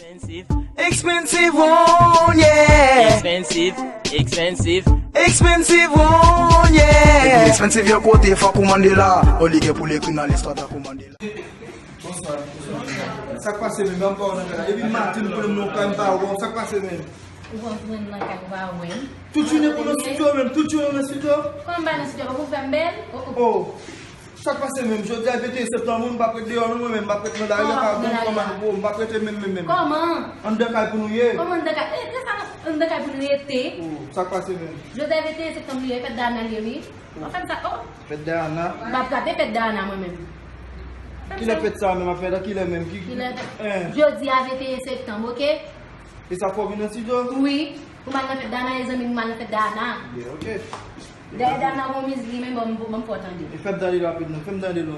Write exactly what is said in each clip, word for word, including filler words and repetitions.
Expensive. Expensive one, yeah. Expensive, expensive. Expensive one, yeah. Epi expensive yon kote, fòk ou mande la. Oli gen pou l ekri nan listwa tankou Mandela. Bonswa. Sa k pase menm? Ban m pa w nan kay la. Depi maten m konnen m nan kay m pa wè w. Sa k pase menm? Ou pa jwenn nan kay ou pa wè m. Tout jounen pou nan studio menm, tout jounen nan studio. Kòman m pa nan studio, ou fè m bèl? Oh, oh. Oh. Sa k pase menm? Jodi a venteyen septanm, m p ap ret deyò non, mwen menm, m p ap ret nan lari a, pa bon kòman, m p ap rete menm, menm, menm. Kòman? Anndan kay pou nou ye. Kòman anndan kay? E, e sa, anndan kay pou nou rete. Oh, sa k pase menm? Jodi a venteyen septanm li ye, fèt Dayana li ye, wi. An fèt sa, oh. Fèt Dayana. M p ap rate fèt Dayana, mwen menm. Kilè fèt sa menm ap fèt? Kilè menm? Ki, kilè? Jodi a venteyen septanm, oke? E sa fò w vin nan studio? Wi. Pou m al nan fèt Dayana, e zanmi m, m al nan fèt Dayana. Yeah, oke. Dayana gon mizik li menm, ban m, ban m fè w tande. E fè m tande l rapid non, fè m tande l.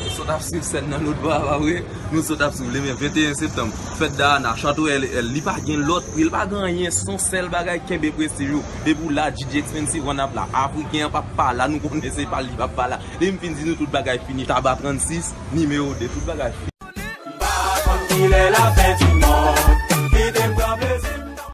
Nou sot ap swiv sèn nan lòt bò a, pa vre? Nou sot ap swiv li, men venteyen septanm, fèt Dayana, Chateau L L, li pa gen lòt pri, li pa gen anyen, se yon sèl bagay, kenbe prestij ou. Depi w la, D J Expensive One ap la, Afriken an p ap pa la, nou konnen se pa li p ap pa la. Depi m fin di nou tout bagay fini, Taba trannsis, nimewo de, tout bagay fini. M pa konn kilè l ap pèdi m